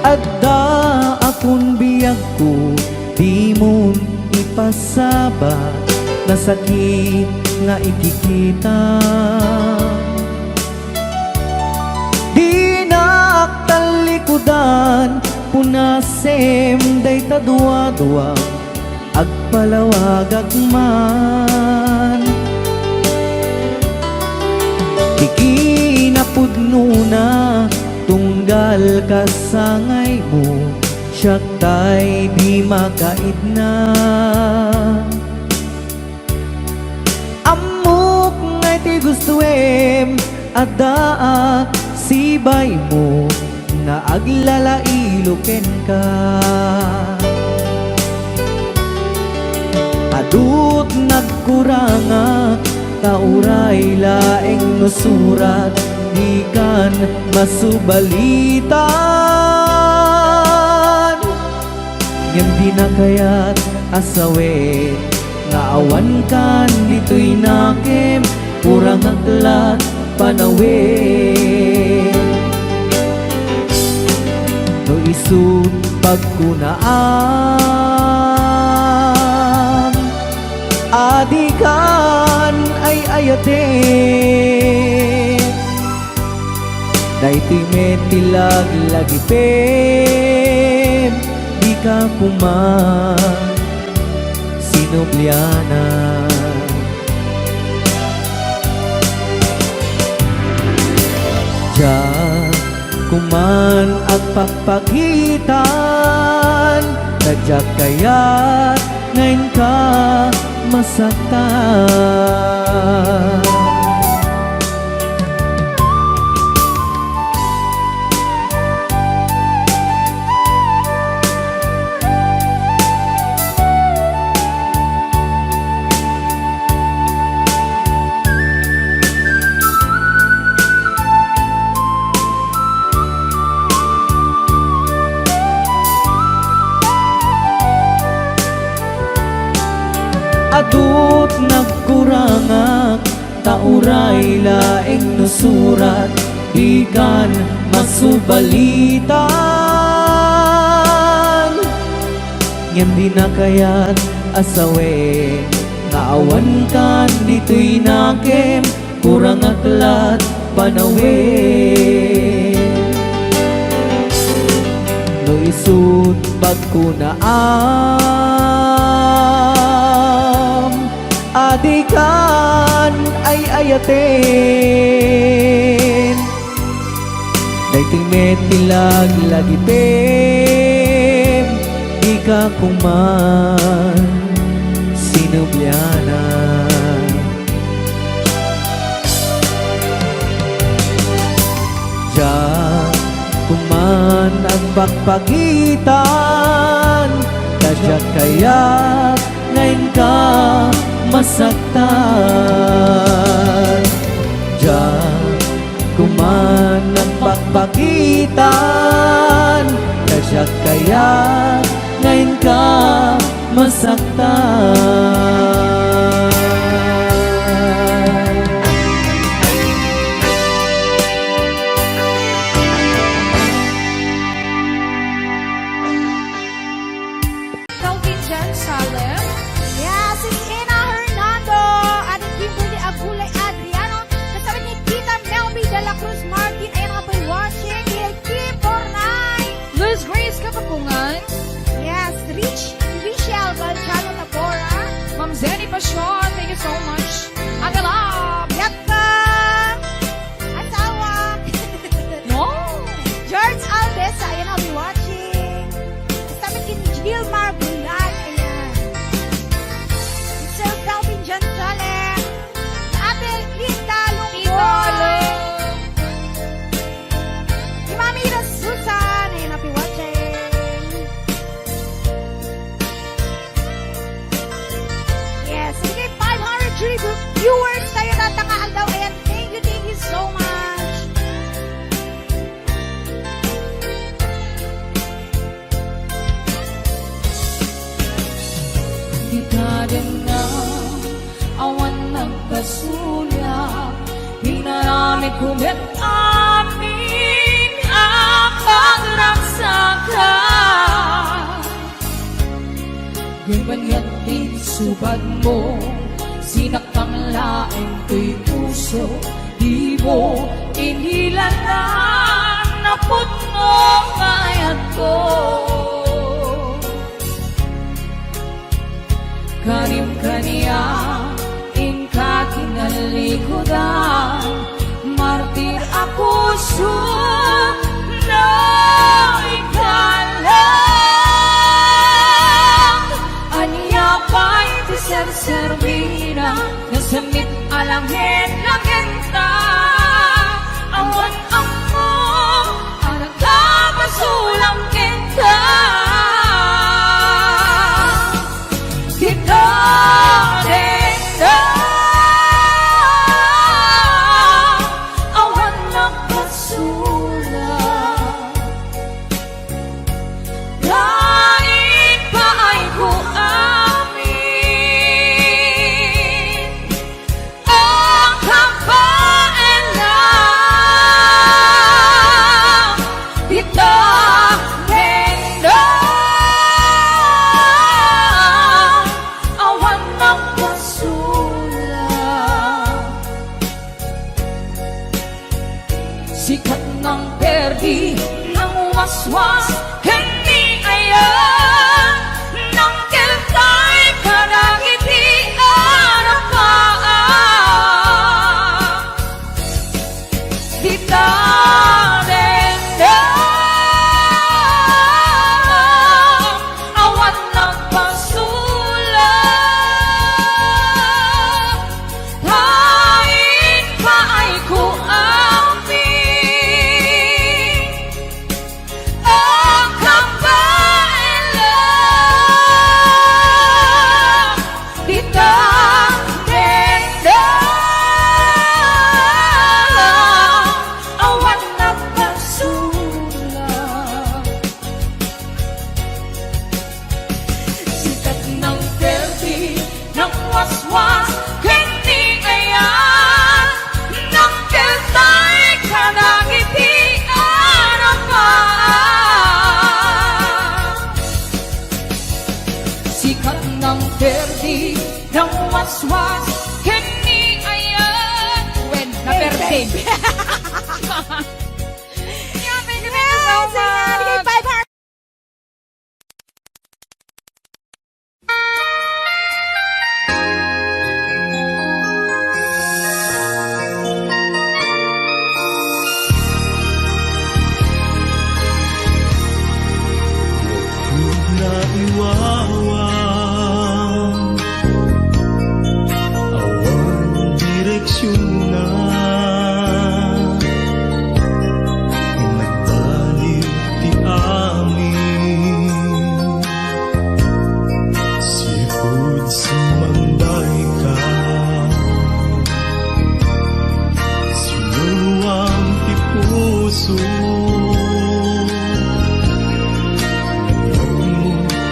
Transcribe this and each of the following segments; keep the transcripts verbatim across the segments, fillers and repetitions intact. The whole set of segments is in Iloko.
Adda akon biagko, dimon ipasabat, nasakit nga ikikita. Dinak tallikudan, punasem dayta duadua, agpalawagak man. Ti kinapudnona, tunggal kasangaymo, siak tay di makaidna. Ammok nga iti gustoem, addaak sibaymo nga aglalailo kenka. Adut nagkurangak, ta uray laeng no surat, dikan masubalitan. Ngem dinak kayat a sawen nga awankan ditoy nakem, kurangak lat panawen. No isut' pagkunaam a dikan ay-ayaten, daytoy met ti laglagipem, dika koma sinublianan. Diak koman agpakpakitan, ta diak kayat nga inka masaktan. Adut nagkurangak, ta uray laeng no surat, dikan masubalitan. Ngem dinak kayat a sawen nga awankan ditoy nakem, kurangak lat panawen. No isut' pagkunaam a dikan ay-ayaten, daytoy met ti laglagipem, dika koman sinublianan. Diak koman agpakpakitan, ta diak kayat nga inka masaktan. Diak koman agpakpakitan, ta diak kayat nga inka masaktan. Kelvin Jan Salem. Yes, it's Ina Hernando. Addie Kimberly Agulay Adriano. Kasama ni Tita Melby de la Cruz Martin. Ayan nga pa'y watching. Kay Kim Bornay. Luz Grace Kapapungan. Yes, Rich Michelle Galciano Tabora. Ma'am Zenny Pasion, thank you so much. Agalab. Yat pa. Asawa. No. George Alves, ayan, I'll be watching. Kasama ni Gilmar Bulan, ayan. Sir Calvin John Salem. Ate Linda Lungboy. Tita Lung. Ni Mami Ira Susan, ayan, I'll be watching. Yes, sige, five hundred three viewers tayo tayo nga aldaw. Ayan, thank you, thank you so much. Ditadenna awan nagpasulia, pinaramidko met amin a pagragsak Tupad mo, sinaktan laeng toy puso, di mo inilanan napudno nga ayatko. Karim kaniak, inka kinalikudan, martir a puso, no ikalag. Ania pay ti serserbina, no semmit a langit-langetta, awan ammo a nagapasulang kenka. Dita dengdeng, awan nagpasulang. Laeng paayko amin. Ang kabaelan, dita dengdeng, awan nagpasulang. Sikat nang perdi, nang waswas, ken ni ayan, nang keltay kadagiti arapaan. Dita dengdeng, awan nagpasulang. Laeng paayko amin. Ang kabaelan, dita dengdeng, awan nagpasulang. Sikat nang perdi, nang waswas, ken ni ayan, nang keltay kadagiti arapaan. Sikat nang perdi, nang waswas, ken ni ayan. Wen, naperdi. Yeah, thank you, thank you so much. Naiwawan, awan direksionna. Nagbaliw ti amin. Sipud sumambay ka, sinuruam ti puso.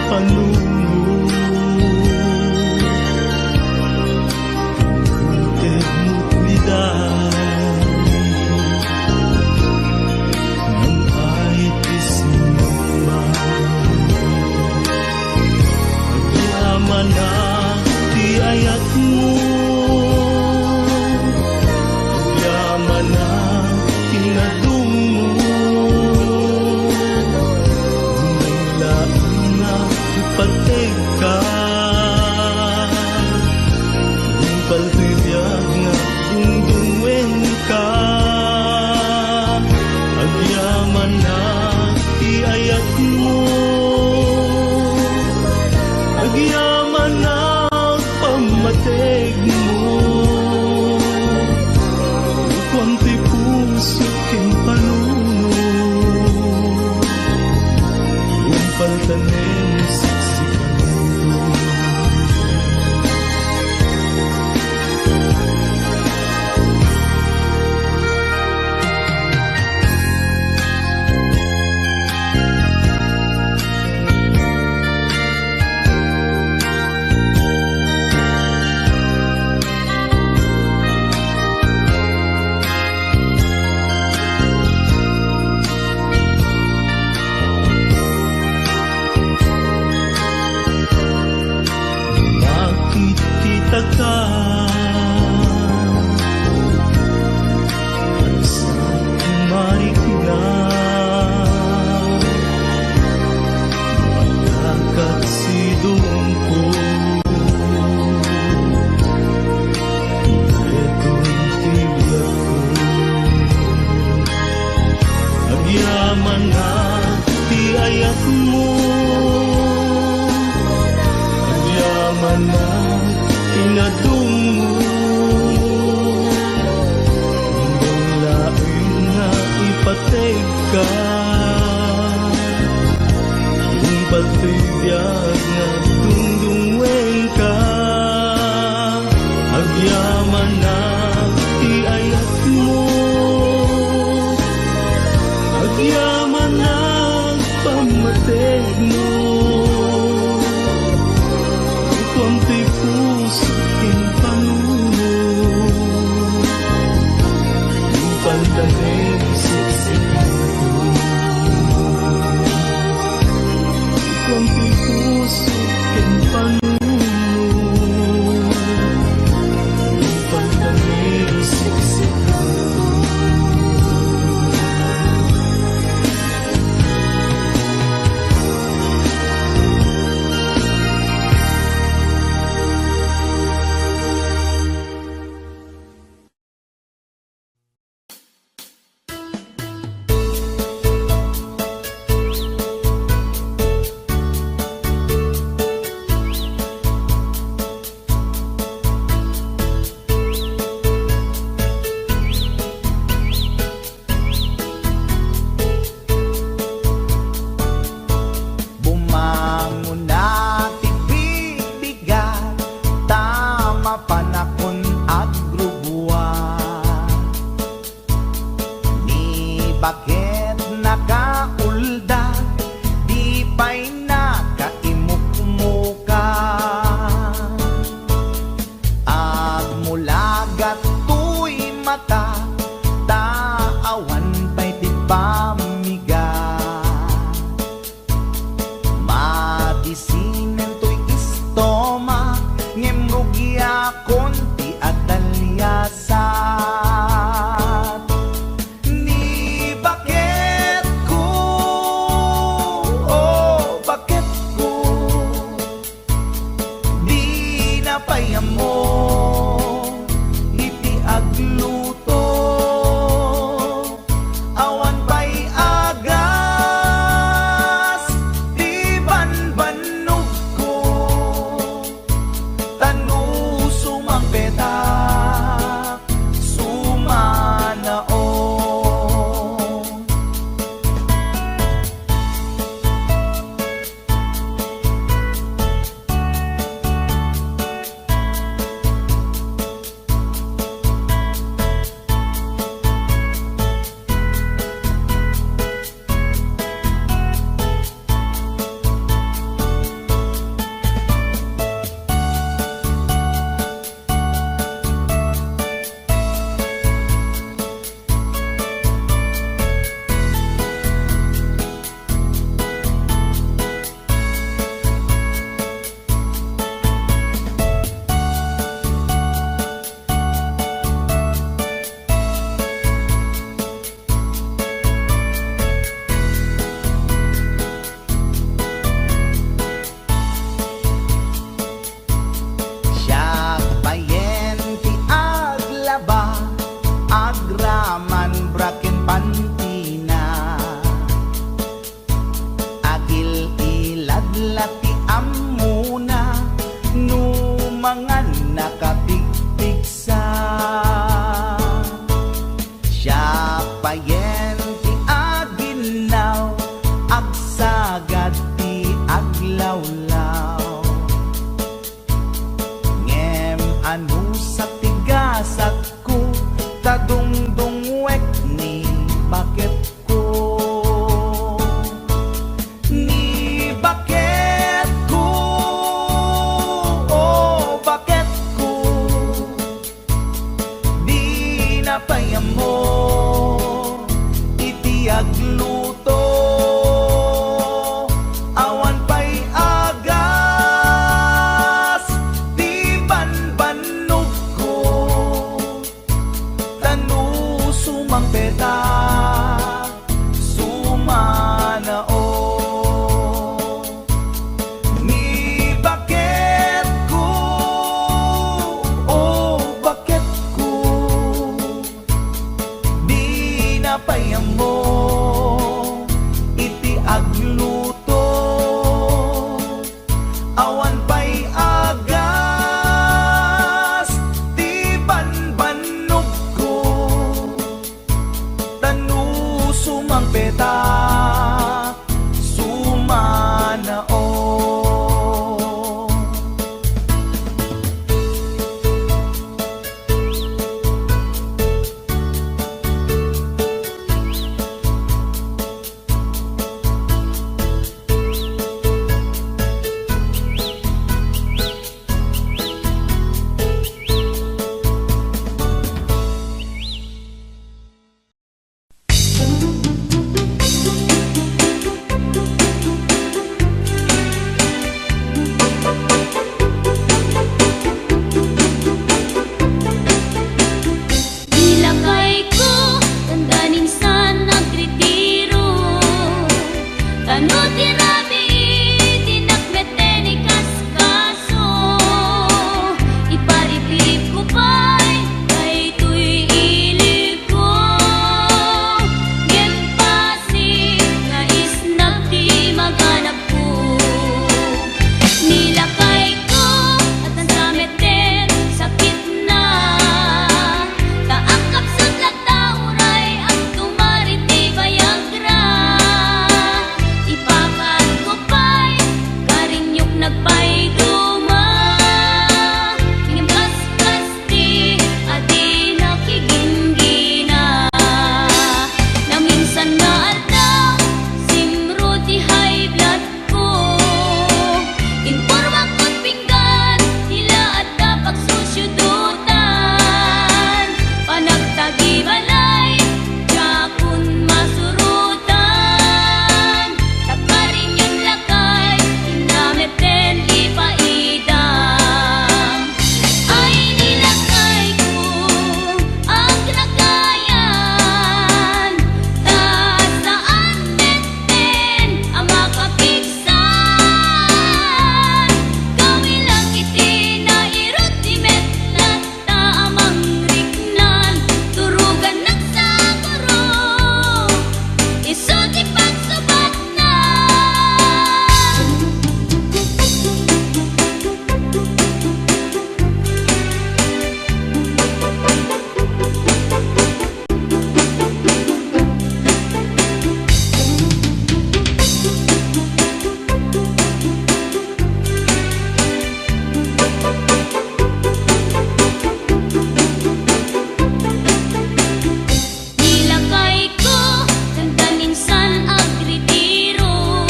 Panunot. Tedmo ti daydi, nang ay ti sinumba. Agyamanak ti ayatmo, agyamanak ti nadungmo. Umay laeng nga ipategka, nupal toy biag nga agdungdungngoenka. Agyamanak ti ayatmo, agyamanak pammategmo. Kukuam ti puso ken panunot, nupal tanem siksikaenko. Ayatmo, agyamanak inadummo. Imbag laeng nga ipategka, impateg biag nga dumdumengka. Agyamanak ti ayatmo, agyamanak pammategmo. Kuam ti puso ken panunot, impanda nen siksik. Kuam ti puso No ti rabii ti nakmetten ikaskaso, iparipiripko pay daytoy iliko. Ngem bassit nga isnap ti maganabko. Ni lakayko a tan sa metten sakitna, ta agkapsut latta uray agtumar iti bayagra. Ipakadko pay, karinniok nagpayduma. Ngem kaskasti a di nakiginggina. Naminsan nga aldaw, simro ti high blood ko. Inpurwak ket pinggan ti laat ta pagsusudutan. Panagtagibalay, diakon masurutan. Ta karinnion lakay, inna metten ipaidam. Ay, ni lakayko, agragayan, ta saan metten a makapigsan. Gawi lang iti nairut ti metlatta a mangriknan, turugannak sa guro, isu ti pagsubatna. Ni lakayko, dandan insan agritiro.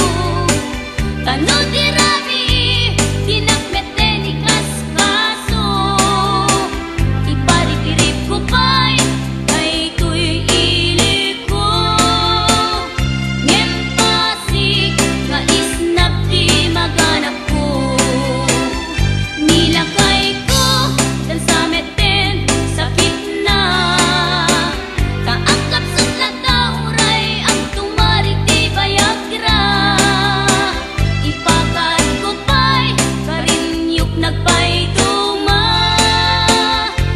Ta no ti rabii ti nakmetten ikaskaso, iparipiripko pay daytoy iliko. Ngem bassit nga isnap ti maganabko. Ni lakayko, tan sa metten sakitna. Ta agkapsut latta uray agtumar iti bayagra. Ipakadko pay, karinniok nagpayduma.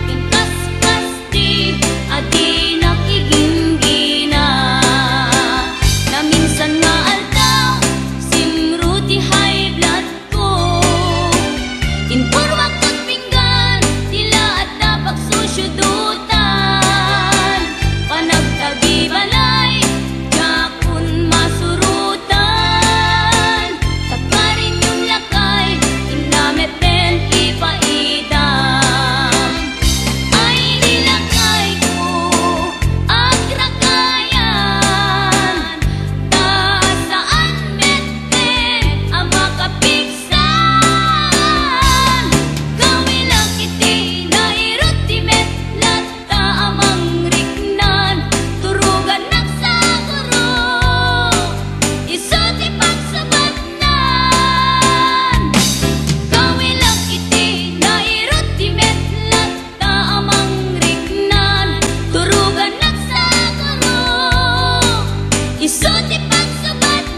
Ngem kaskasti a di nakiginggina. Naminsan nga aldaw, simro ti high blood ko. Inpurwak ket pinggan ti laat ta pagsusudutan. Panagtagibalay, diakon masurutan. Ta karinnion lakay, inna metten ipaidam. Ay, ni lakayko, agragayan, ta saan metten a makapigsan. Gawi lang iti nairut ti metlatta a mangriknan, turugannak sa guro, isu ti pagsubatnan. Gawi lang iti nairut ti metlatta ta a mangriknan, turugannak sa guro, isu ti pagsubatnan.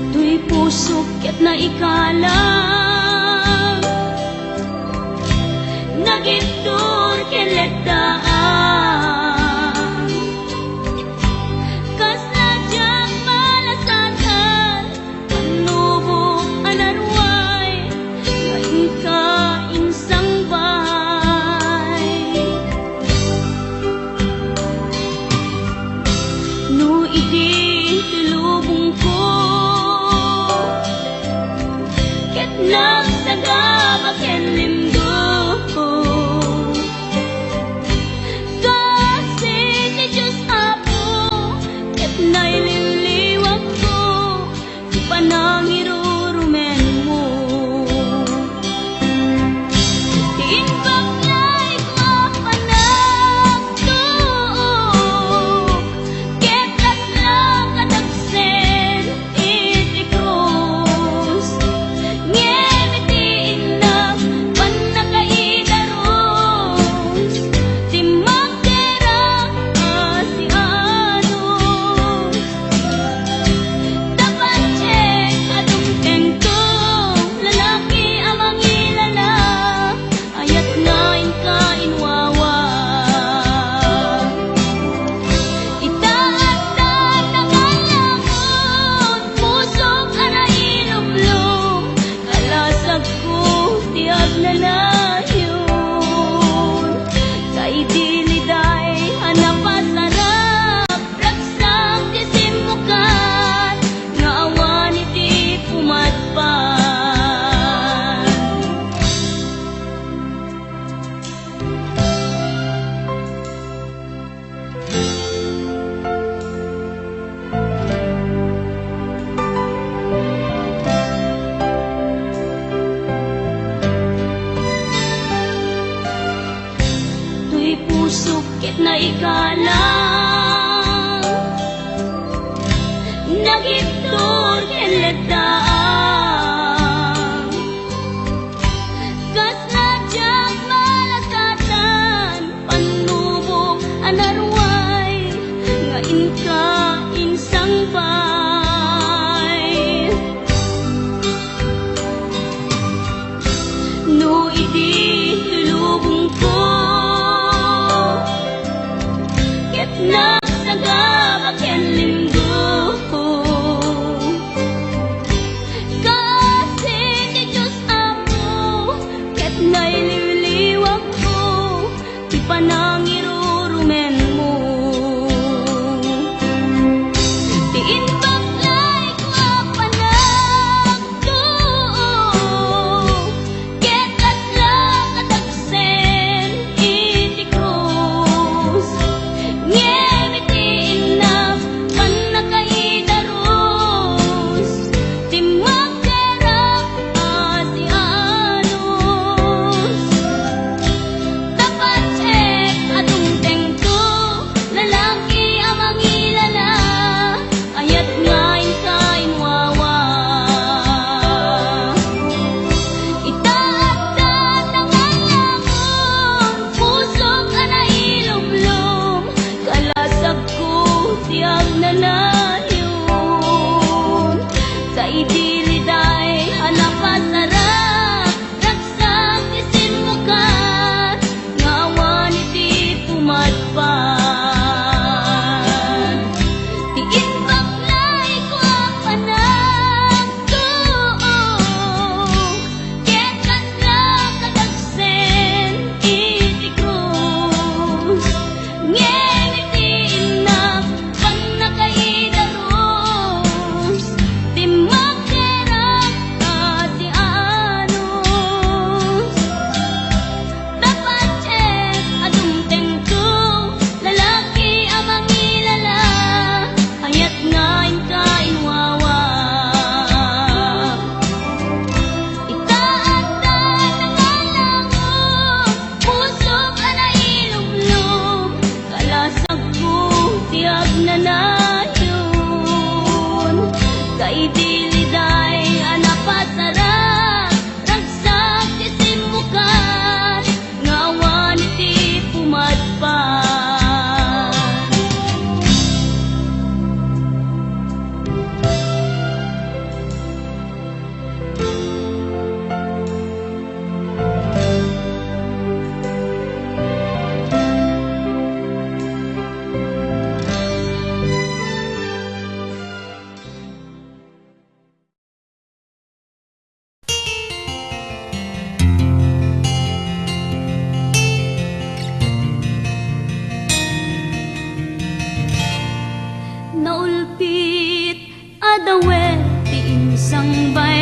Toy pusok ket naikalang, nagittor ken letdaan. Kasla diak malasatan, pannubo a naruay, nga inka insangbay. No idi ti lubongko,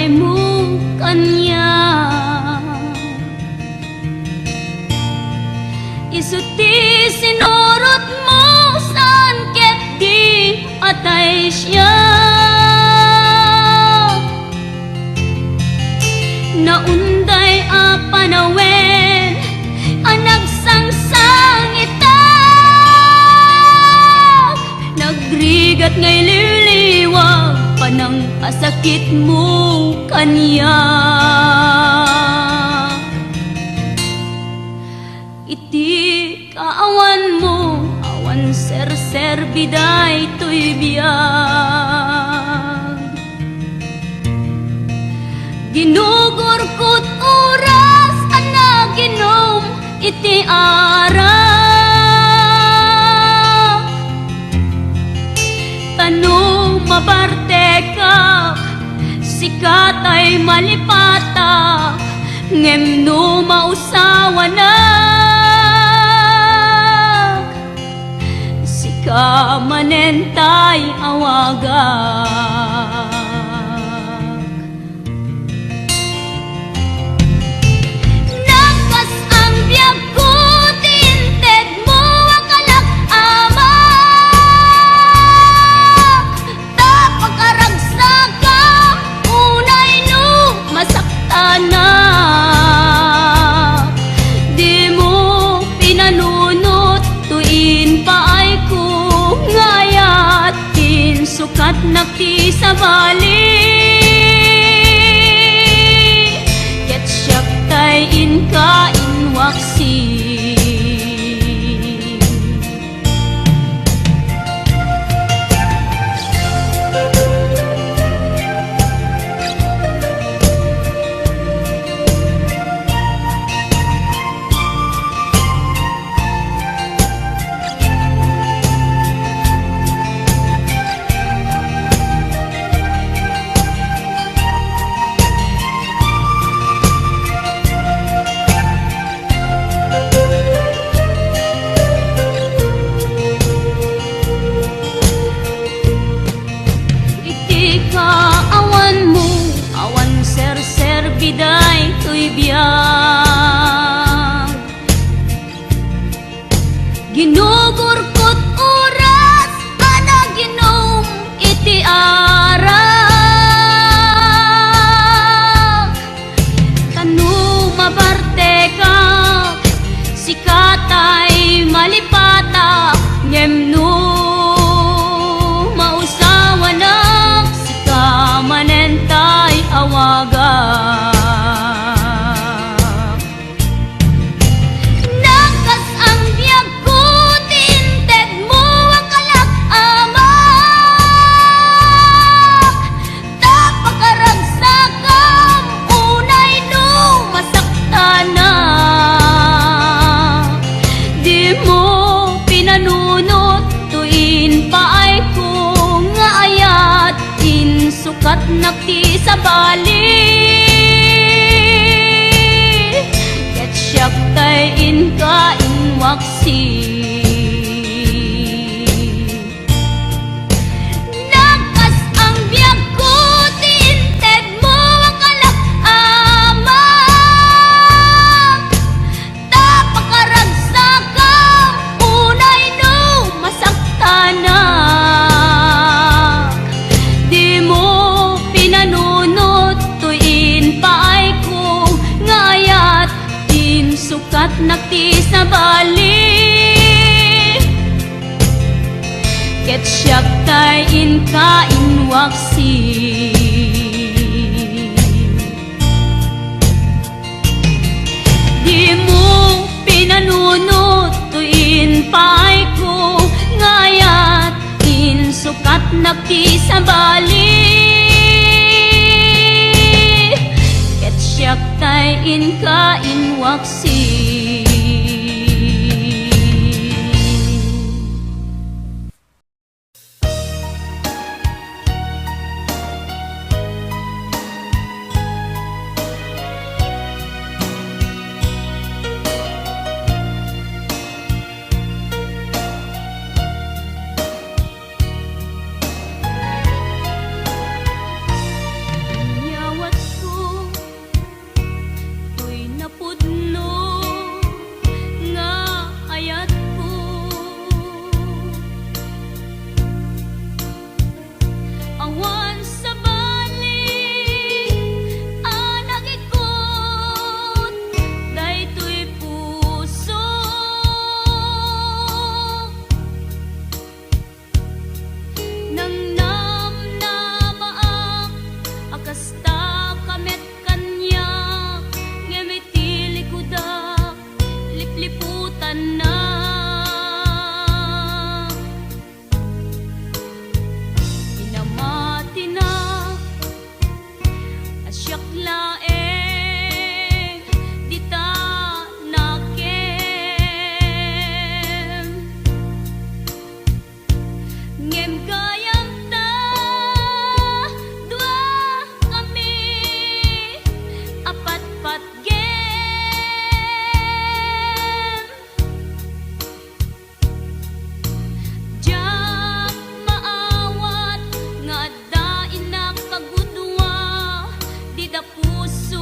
mo kaniak. Isu ti sinurotmo saan ket di atay siak. Naunday a panawen a nagsangsangitak, nagrigat nga ililiwag panangkasakitmo kaniak. Iti kaawanmo, awan serserbi daytoy biag. Ginugurkot oras a naginom iti arak. Ta no mabartekak, sika tay malipatak, ngem no mausawanak, sika manen tay awagak. Nagkas-am biagko ti intedmo a kalak, Ama, ta pakaragsakam unay no masaktanak. Dimo pinanunot toy impaayko nga ayat, insukatnak ti sabali, ket siak tay inka inwaksi. Iti kaawanmo, awan serserbi daytoy biag. Ginugurkot oras a naginom iti arak. Ta no mabartekak, sika tay malipatak, ngem no mausawanak, sika manen tay awagak. Nagkas-am biagko ti intedmo a kalak, Ama, ta pakaragsakam unay no masaktanak. Dimo pinanunot toy impaayko nga ayat, insukatnak ti sabali, ket siak tay inka inwaksi. Nagkas-am biagko ti intedmo a kalak, Ama, ta pakaragsakam unay no masaktanak. Dimo pinanunot toy impaayko nga ayat, insukatnak ti sabali, ket siak tay inka inwaksi. Dimo pinanunot toy impaayko nga ayat, insukatnak ti sabali, ket siak tay inka inwaksi. Siak laeng dita nakem. Ngem gayam ta dua kami a patpatgem. Diak maawat nga adda innak a gudua dida puso.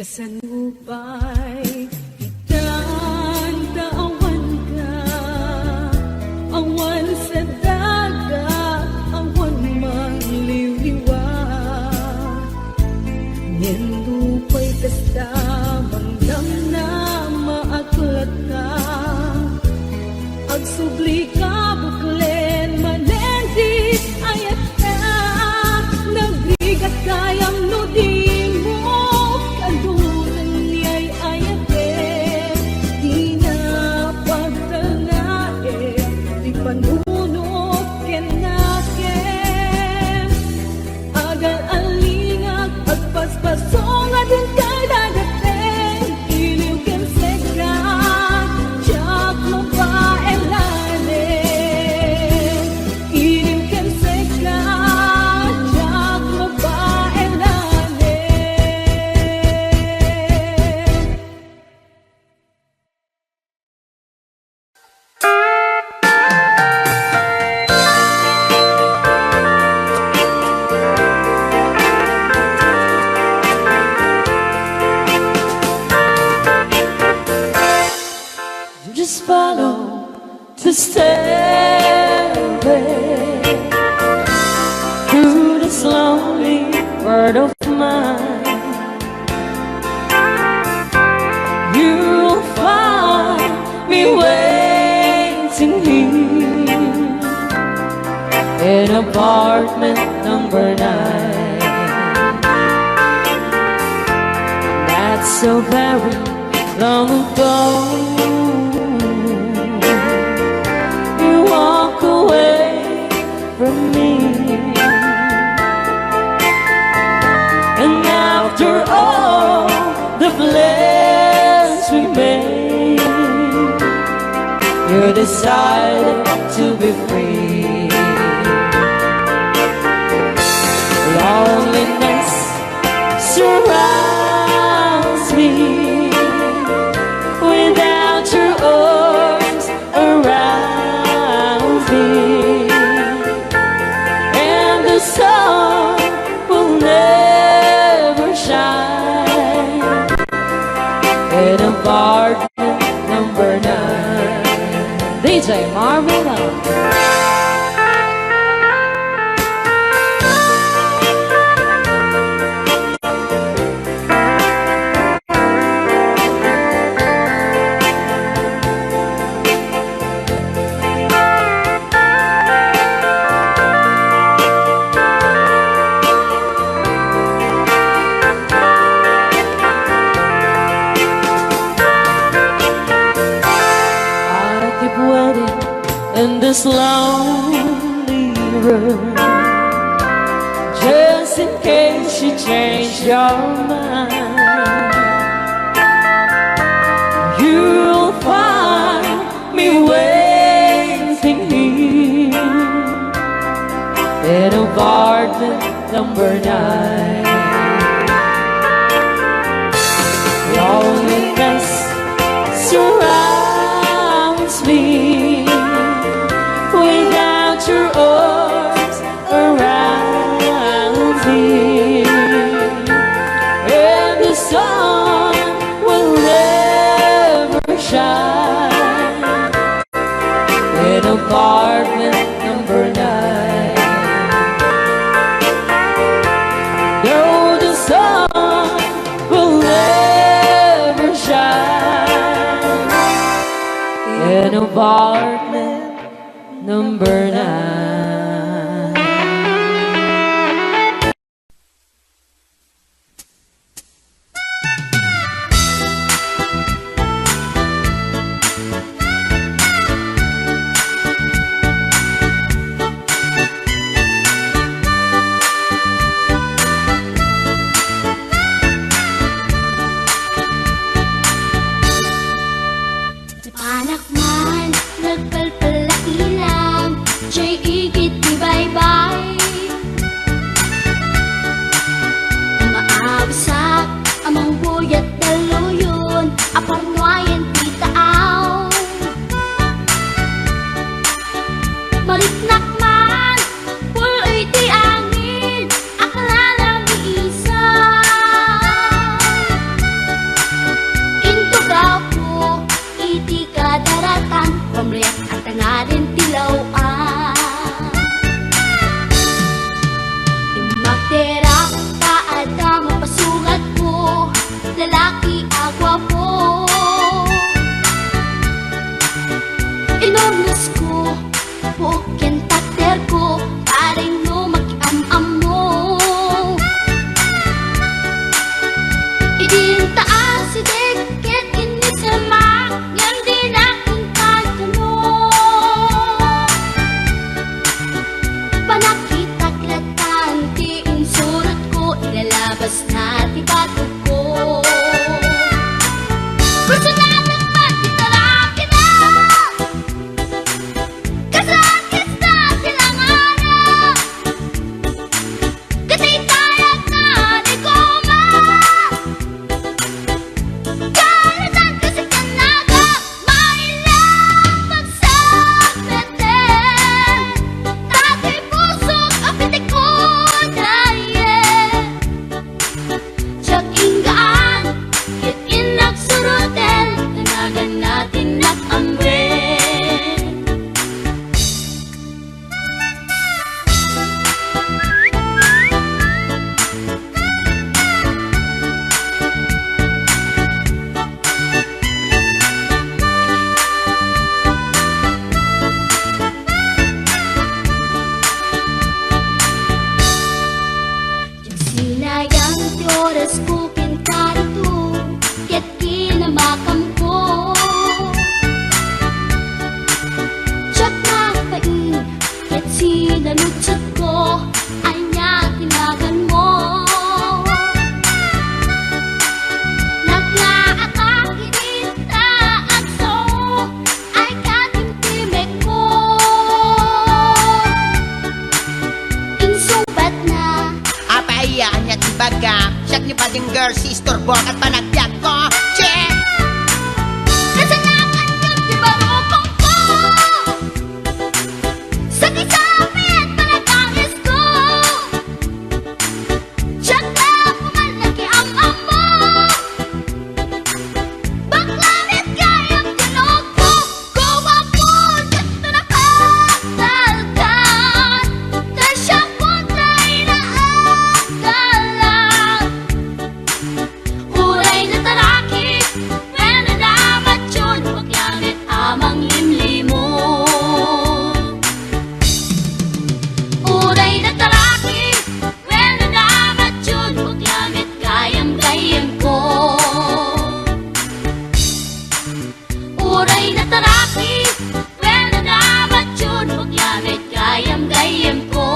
Sanupay, itan ta awan ka, awan sa daga, awan mangliwliwa. Ngem nupay kasta, mangdamnama a kulata. Agsubli ka, buklen, manen ti ayatta. Nagrigat gayam no dimo kaduren ni ay-ayatem. Dina pagtalnaem ti panunot ken nakem. Agal-alingak, agpaspasong a dintay dadaten. Iliw ken sika, diak mabaelanen. Iliw ken sika, diak mabaelanen. Just follow the stairway through this lonely world of mine. You'll find me waiting here in apartment number nine. That's so very long ago. You walk away from me. And after all the plans we made, you decided to be free. Loneliness surrounds me without your arms around me, and the sun will never shine in apartment number nine. D J Marvin. I keep waiting in this lonely room, just in case you change your mind. You'll find me waiting here in apartment number nine. Loneliness surrounds me without your arms around me, and the sun will never shine in apartment number nine. Though the sun will never shine in apartment number nine. Napanak man, nagpalpal la ilang, Iti batogko. Personal met ti tarakina. Kasla kasta ti langana. Ket itayagna ni Goma. Karadan kasi kanaga. Maila pagsapeten, dagiti pusok a pitikon, aye. Diak inggaan, ket innak suroten, kanaganna ti innak ammoen. Sinayang ti orasko ken karito, ket kinamakamko. Diak nagbain, ket sinaludsodko, ania ti naganmo? Naglaaka iti taagso, ay katimtimekko. Insungbatna. Apay aya, ania ti bagam? Siak ni Bading Girl, si istorbo ket panagbiagko. Che! Kasanakan ket ti barukongko. Sakisapit panagangisko. Diak la pumalna ki am-ammo. Bakla met gayam ti lugko. Guwapon ket napagtalkan. Ta siak pay ti naagdalan. Uray nataraki, wenno namatyon, bakla met a manglimlimon. Uray nataraki, wenno namatyon, bakla met gayam-gayyemko. Uray nataraki, wenno namatyon, bakla met gayam-gayyemko.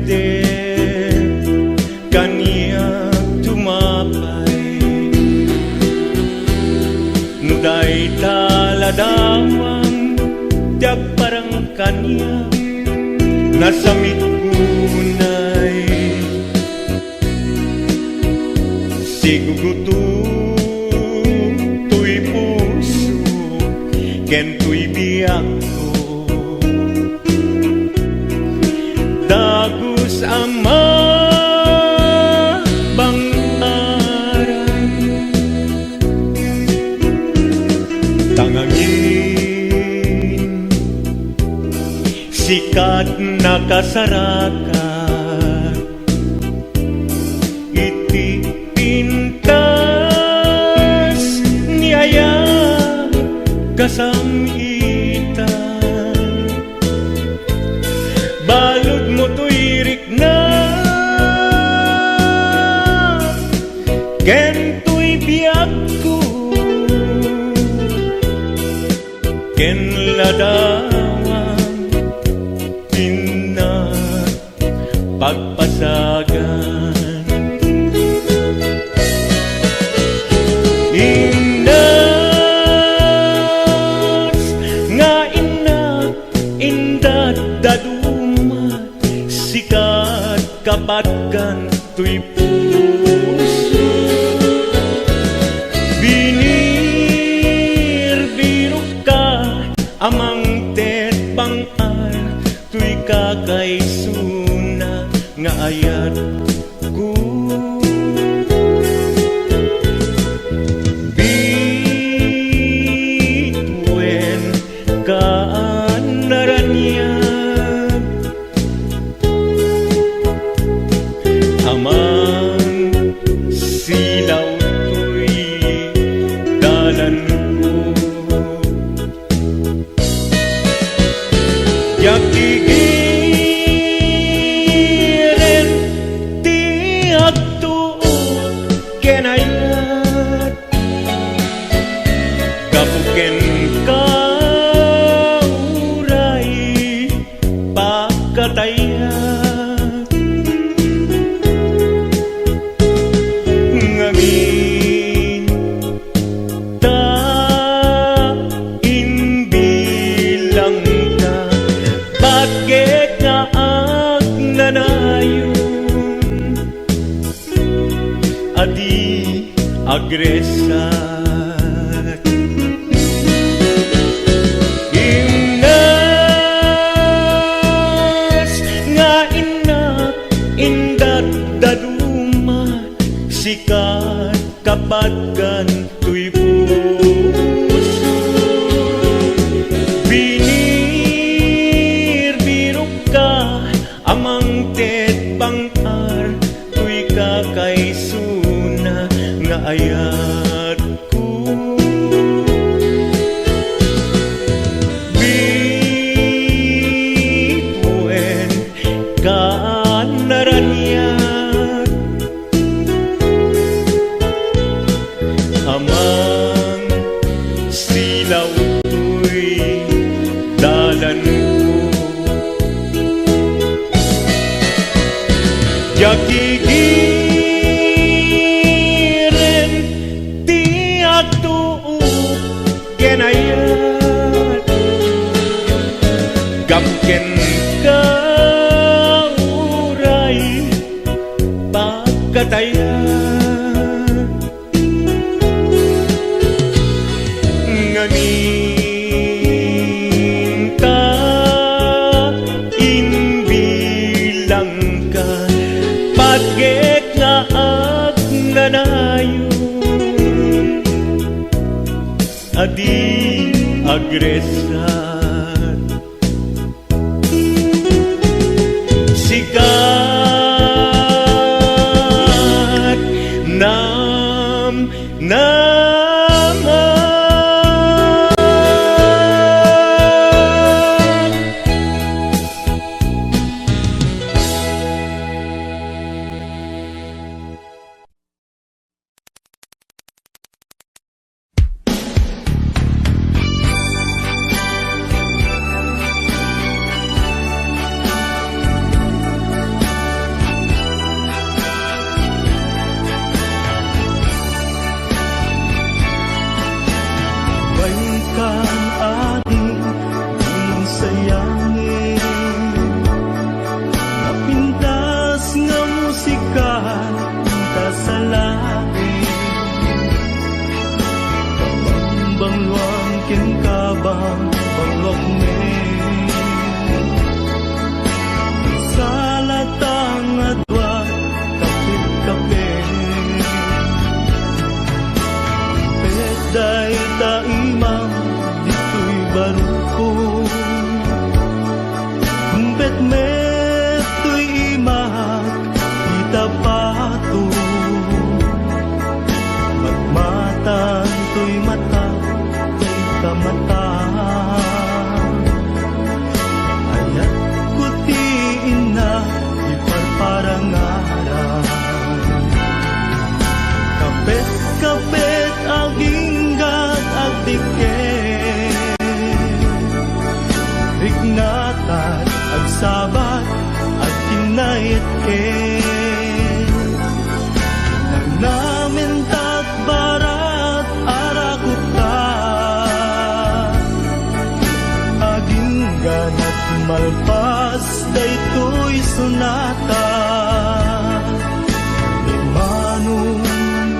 Dardarepdep kaniak tumapay. No dayta ladawan ti agparang kaniak, nasamit unay. Siguguto toy puso ken toy biagko. Dagus a mabang-aran. Tangangin, sika ti nakasarakan iti pintas ni ayat kasam-itan. Baludmo toy rikna ken toy biagko, ken ladawan ti innak pagpasagan. Indas nga innak, indaddaduma, sika ti kapatgan toy puso. Binirbiruka a mangted bang-ar toy kakaisuna nga ayatko. Bituen ka a naraniag, aman silaw toy dalanko. Diak gigirem agresat. Imnas nga innak indaddaduma, sika kapadkan toy puso. Binirbirokka a mangted pang-ar toy kakaisuna nga ayatko. Bituen ka naraniag. Amang silaw toy dalanko. Diak igiren ti agtuo ken ayat. Ngem kenka uray pagkatayat. Ngamin ta imbilangka, patgek nga agnanayon, a di agresat. Sikat namnama. Baykam adi, di sayangi. Napintas nga musika, inta sa langit. Bangluang ken kabang, bangluak men. Salatang adua, kapit-kapit. Petday ta imam, ditoy barukon. Petmet toy imak ita pato, matmatan toy mata, toy kamata. Ayatko ti inna ti parparangaran. Kapet-kapet aginggat agdiket. Riknatat, agsabat, agkinnait ket namentat barat a rakupta. Agingganat malpas daytoy sonata. Ni Manong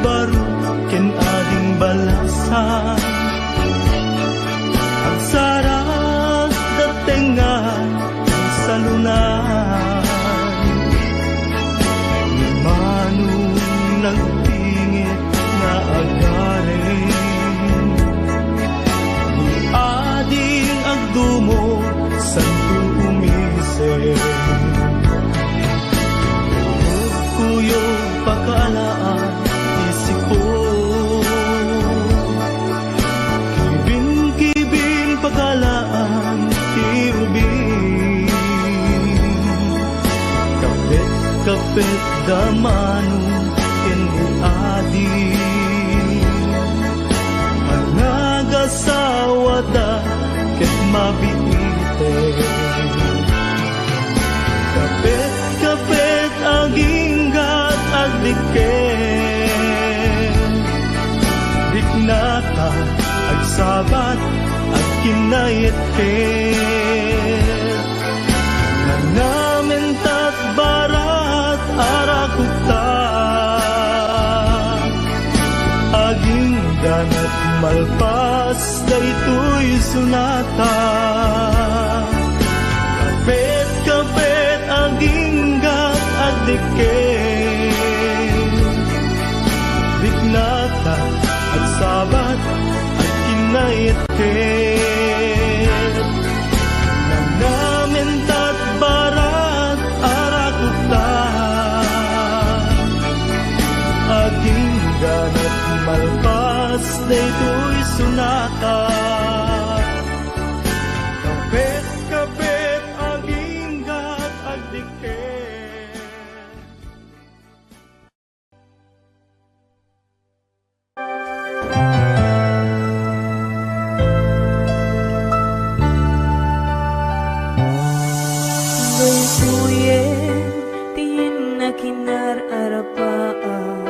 Baro ken Ading Balasan, agsarag da tengnga ti salunan. Ni Manong nagpingit nga agaring, ni Ading agdumog santo umisip. Kuyog pakaalaan ti sipon. Kibin-kibin pakaalaan ti ubing. Kapet-kapet da Manong ken ni Adi. Anagasawada ket mabiiten. Kapet-kapet aginggat agdiket. Riknatat, agsabat, agkinnait ket namentat barat a rakupta. Malpas daytoy sonata, kapet-kapet aginggat agdikken. Riknata, agsabat, agkinnayetked. Nanamintat barat a rakupta. Agingga met malpas daytoy sonata. Kapet-kapet aginggat agdikken. Daytoyen ti nakinar-arapaam,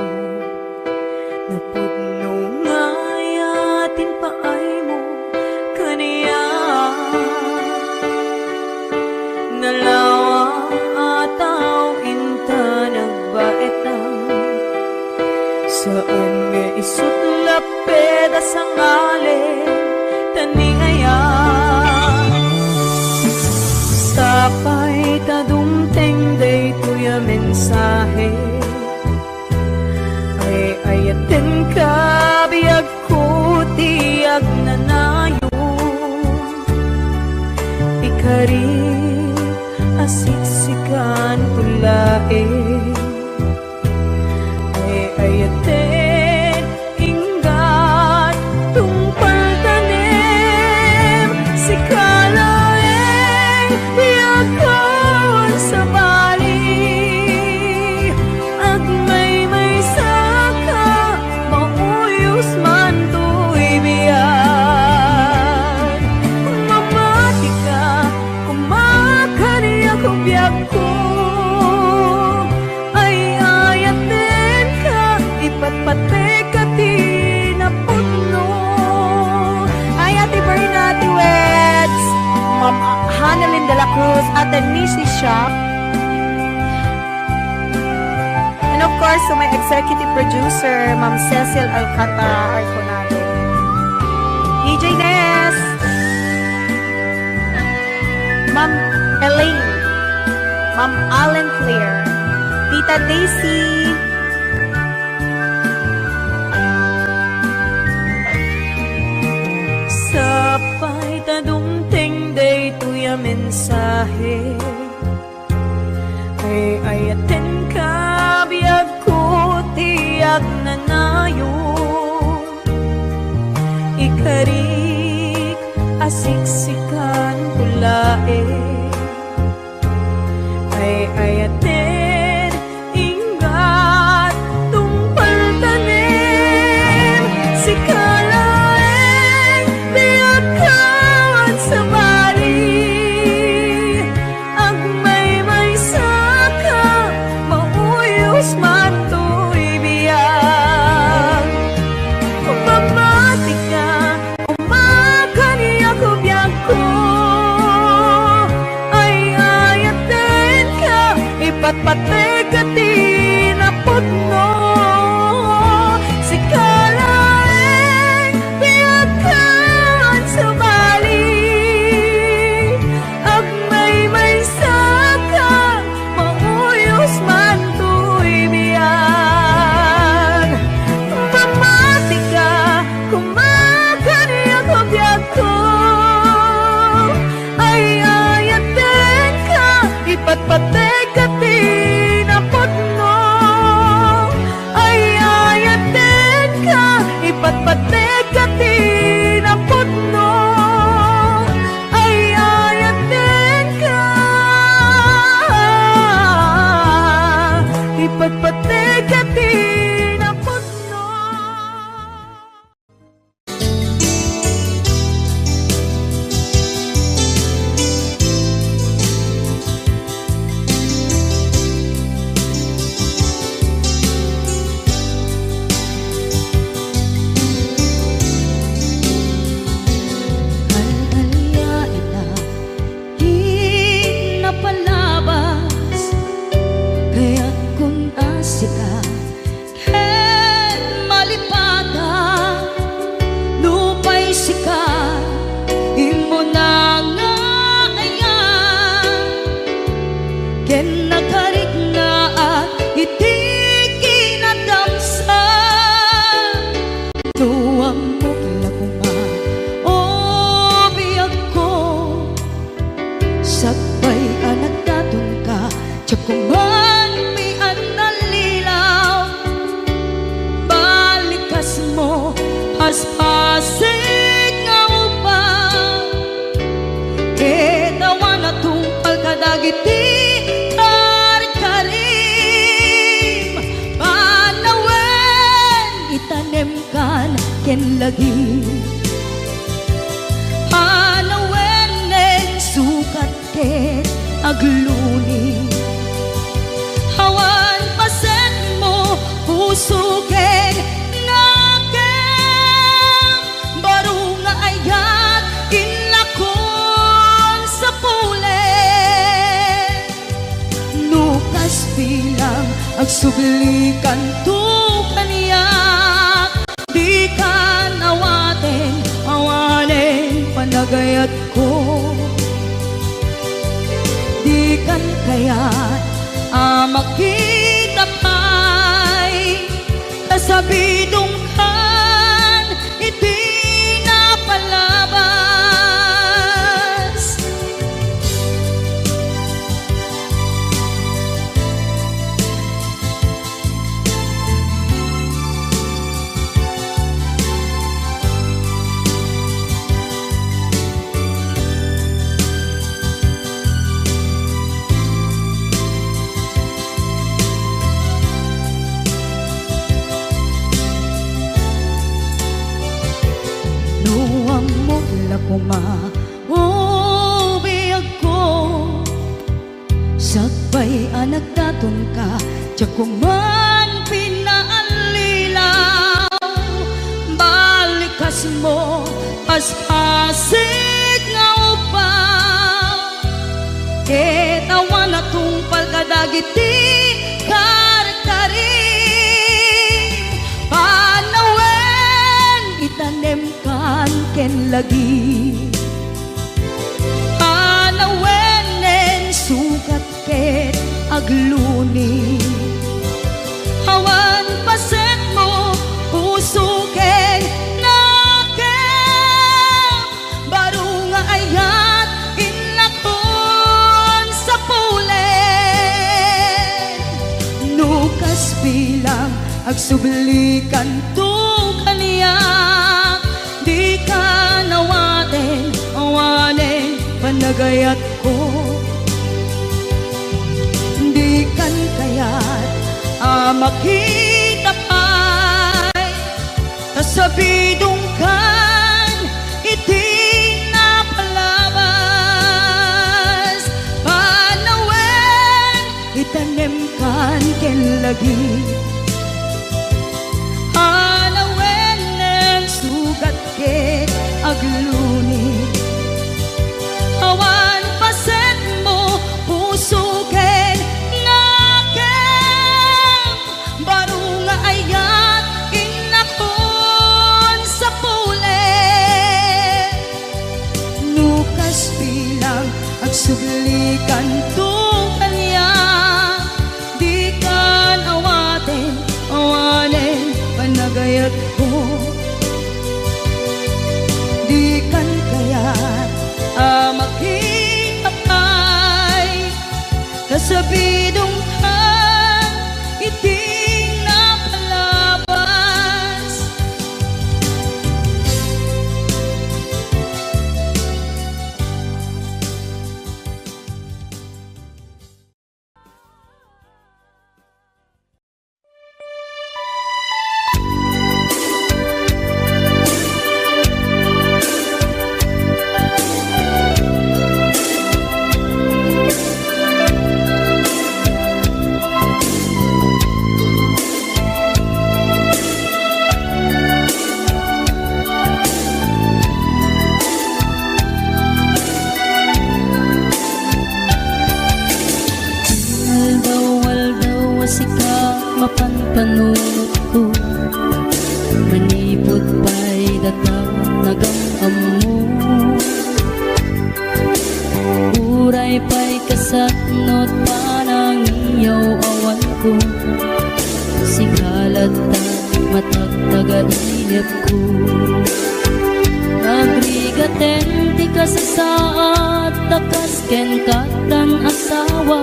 napudno nga ayatin paaymo kaniak. Nalawa a tao inta nagbaetan, saan nga isut laped a sangalen ta ni ayat. Sapay ta dumteng daytoy a mensahe, ay-ayatenka, biagko ti agnanayon. Ikarik a siksikan ko laeng. Ay-ayaten, inggat, tungpal tanem, sika laeng ti agkawan sabali. Agmaymaysaka, mauyos man toy biag. Mamatika, koma kaniak, biagko. Ay-ayatenka, ipatpateka ti napudno. Ay, Ate Berna, Ate Weds, Ma'am Hanalyn de la Cruz, Ate Nisi Shop. And of course, to my executive producer, Ma'am Cecil Alcantara Arconado. D J Ness. Ma'am Elaine, Ma'am Allen Claire, Tita Daisy. Sapay ta dumteng daytoy a mensahe, ay-ayatenka, biagko ti agnanayon. Ikarik a siksikan ko laeng. Ay-ayaten, inggat, tungpal tanem, sika laeng ti agkawan sabali. Agmaymaysaka, mauyos man toy biag. Mamatika, koma kaniak, biagko. Ay-ayatenka, ipatpateka ti napudno. Sika laeng ti agkawan sabali. Agmaymaysaka, mauyos man toy biag. Mamatika, koma kaniak, biagko. Ay-ayatenka, ipatpateka ti napudno. Ay-ayatenka, ipatpateka ti napudno. Ay-ayatenka, ipatpateka ti napudno. Al-aliaina ti napalabas, kayat kun a sika ken lagi. Panawen nen sukat ket agluni. Awan pasetmo, puso ken nakem. Baro nga ayat, inlakon sa pule. No kas bilang, agsubli kanto kaniak. Dikan awaten, awanen panagayatko. Dikan kayat a makita pay, ta sabidongkan iti napalabas. No ammok la koma, o biagko, sakbay a nagdatonka, diak koman pinaallilaw. Balikasmo, paspasig nga upaw, ket awan a tungpal kadagiti karkarim. Panawen, itanemkan ken lagi. Panawen nen sukat ket agluni. Awan pasetmo, puso ken nakem. Baro nga ayat, inlakon sa pule. No kas bilang, agsubli kanto kaniak. Dikan awaten, awanen panagayatko. Dikan kayat a makita pay, ta sabidongkan iti napalabas. Panawen, itanemkan ken lagi. Panawen nen sukat ket agluni. Awan pasetmo, puso ken nakem. Baro nga ayat, inlakon sa pule. No kas bilang, agsubli kanto kaniak. Dikan awaten, awanen panagayatko. Dikan kayat a makita pay, ta sabidongkan iti napalabas. Aldaw-aldaw a sika mapanpanunotko, manipud pay data nagam-ammo. Uray pay kasatnot panangiyaw-awanko, sika latta matagtaga inepko. Agrigaten ti kasasaad ta kas ken kattan asawa,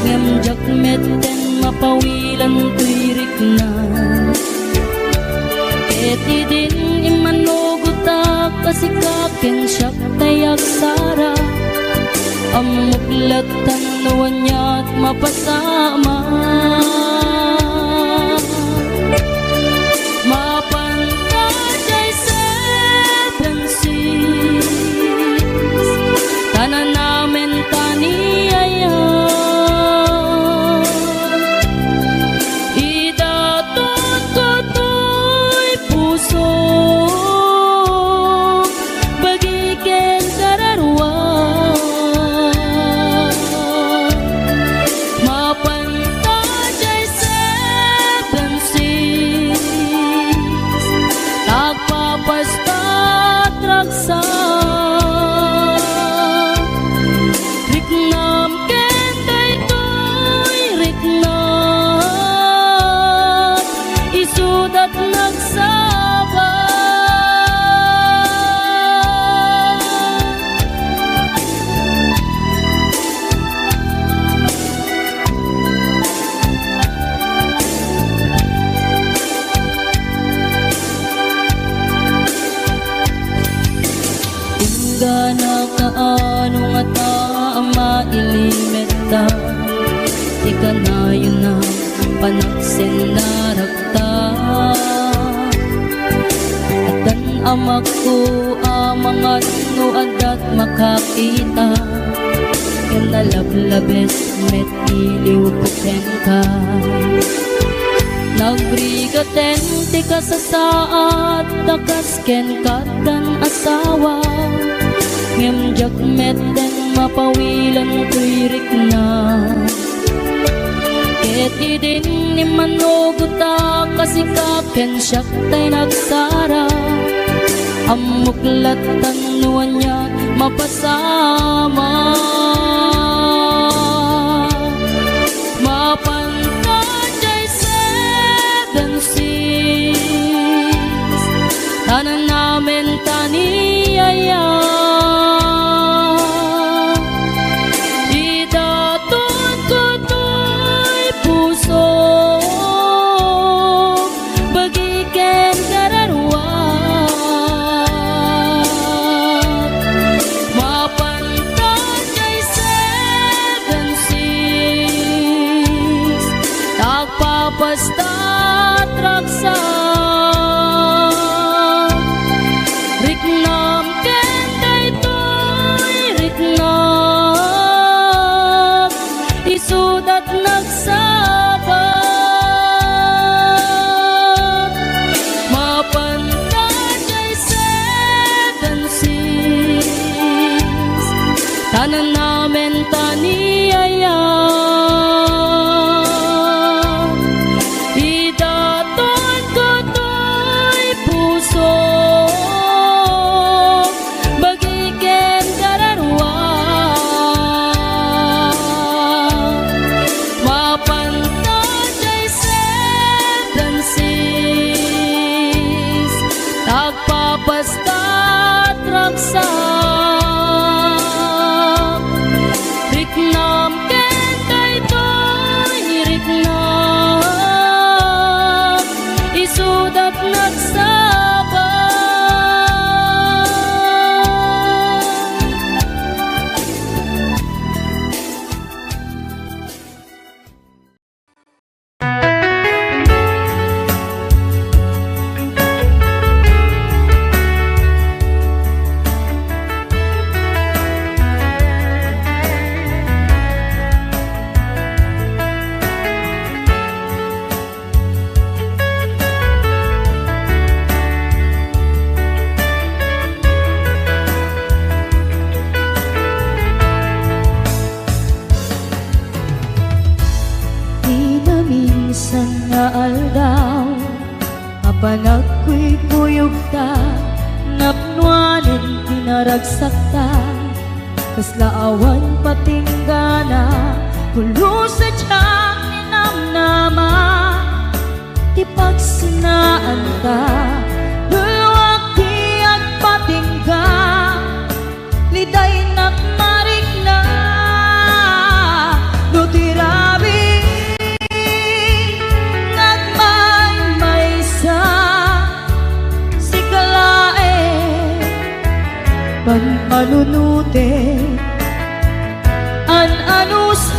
ngem diak metten mapawilan toy rikna. Ket idin immanugotak a sika ken siak tay agsara, ammok lattan no aniat mapasamak. Mapan ta Ti kanayon a panagsennarakta. Addan amakko a mangan no adda't makakita. Ken nalablabes met iliwko kenka. Nagrigaten ti kasasaad ta kas kenka addan asawa, ngem diak metten mapawilen toy rikna. Ket idin immannugotak a sika ken siak tay nagsara, ammok lattan no ania mapasamak. Mapan ta jay Seven Seas, ta nanamen ta ni Yaya. Idatonko toy puso, bagi ken kararuak. Mapan ta jay Seven Seas, ta agpapastat ragsak. Riknam ken daytoy riknak, isudat nagsabat. Mapan ta jay Seven Seas, ta nanamen ta ni Yaya. Idatonko toy puso, bagi ken kararuak. Mapan ta jay Seven Seas, ta agpapastat ragsak. Riknam ken daytoy riknak, isudat nagsabat. Ti naminsan nga aldaw, a panagkuykuyogta, napnuanen ti naragsakta, kasla awan patinggana, pulos a diak ninamnama. Ti pagsinnaanta, belwak ti agpatingga, lidaynak marikna, no ti rabii nga agmaymaysa, sika laeng panpanunotek. An-anusan,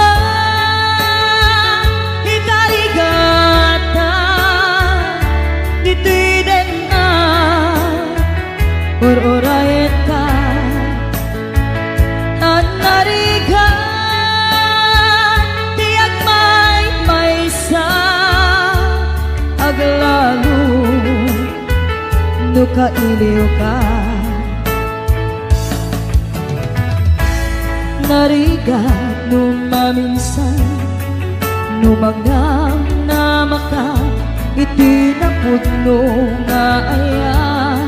ikarigata, ditoy denna, ur-urayenka. Tan narigat ti agmaymaysa, aglalo no kailiwka. Narigat no maminsan, no magnamnamaka iti napudno nga ayan,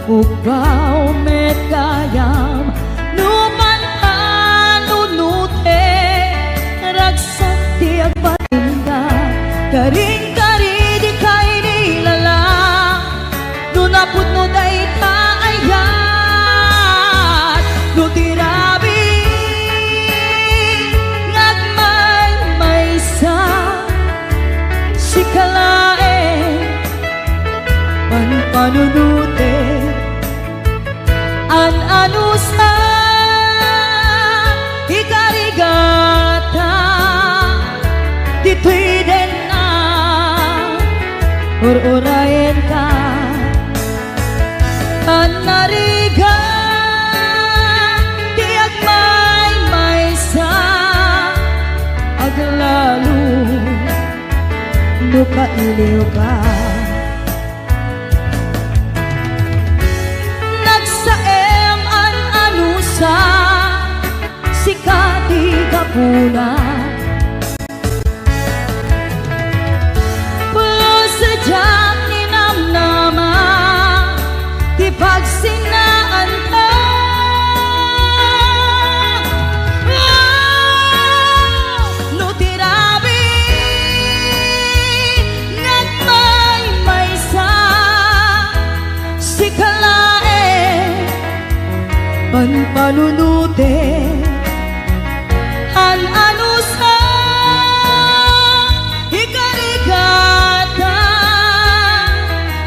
ukbaw met gayam no panpanunotek, ragsak ti agpatingga, karin-kari dikay ni lala. No napudno dayta ayat, no ti rabii nga agmaymaysa, sika laeng panpanunotek. An-anusan, ikarigata, Ur-urayenka, annarigan ti agmaymaysa, aglalo no kailiwka. Nagsaem an-anusa, sika ti gapuna. Pulos sadiak ninamnama ti pagsinnaanka. Oh, no ti rabii nga agmaymaysa, sika laeng panpanunoten. An-anusa, ikarigata,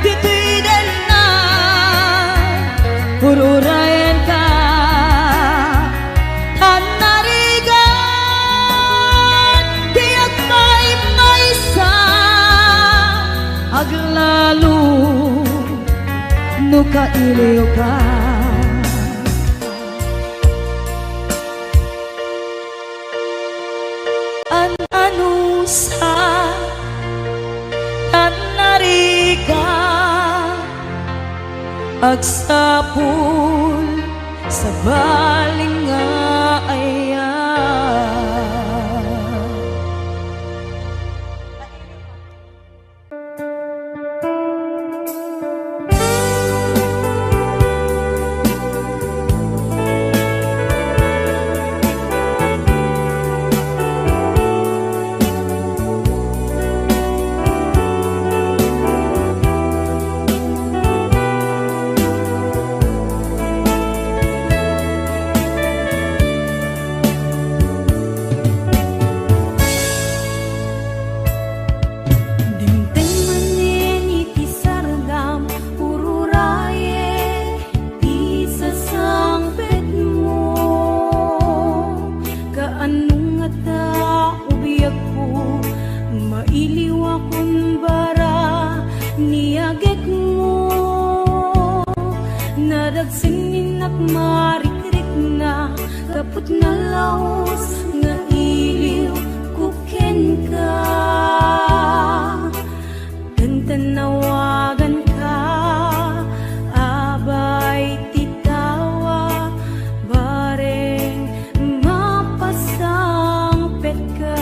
ditoy denna, ur-urayenka, annarigan ti agmaymaysa, aglalo no kailiwka. An-anusa, annarigan, agsapul, sabali nga ayan. Dimteng manen iti sardam, ur-urayek ti sasangpetmo. Kaano ngata, ubiagko, mailiwakon bara ni agekmo? Nadagsen ni innak marikrikna, gapu ta nalaus nga iliwko kenka. Ken ta nawaganka, abay ti tawa, bareng mapasangpetka.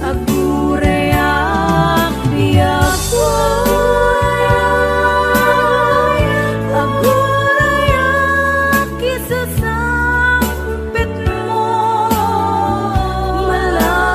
Agurayak, biagko, agurayak, isasangpetmo. Mala-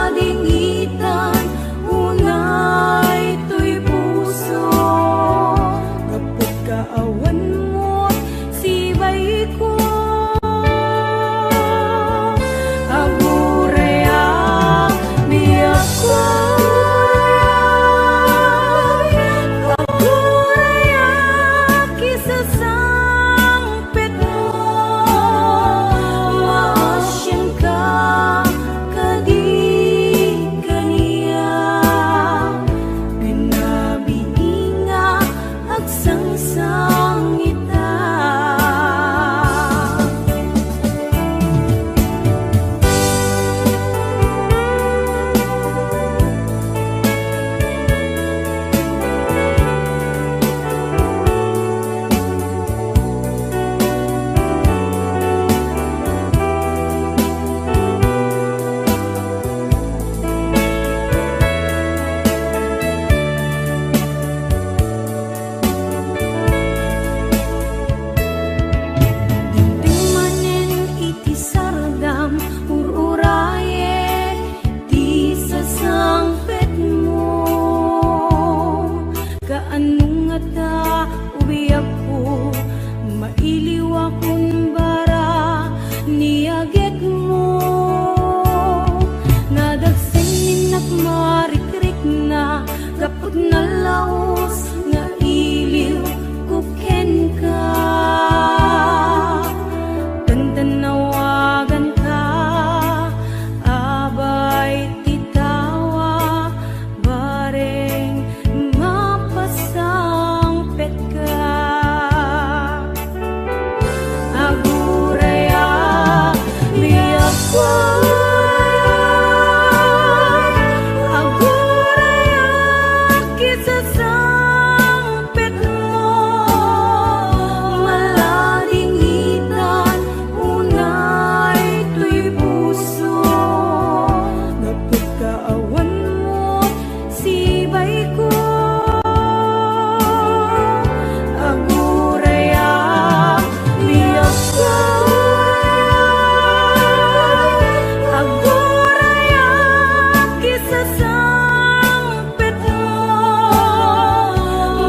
sasangpetmo,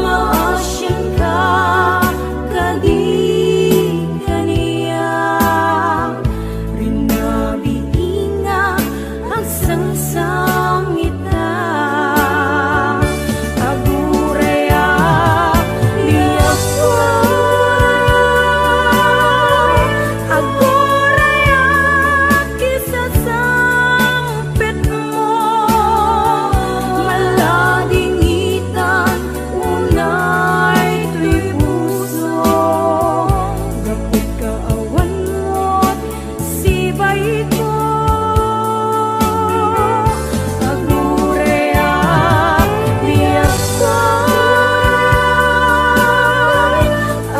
maasianka kadi kaniak. Rinabii nga agsangsangita. Agurayak, biag ko. Agurayak, isasangpetmo. Maladingitan unay toy puso. Gapu ta awan met sibaiko. Agurayak, biag ko.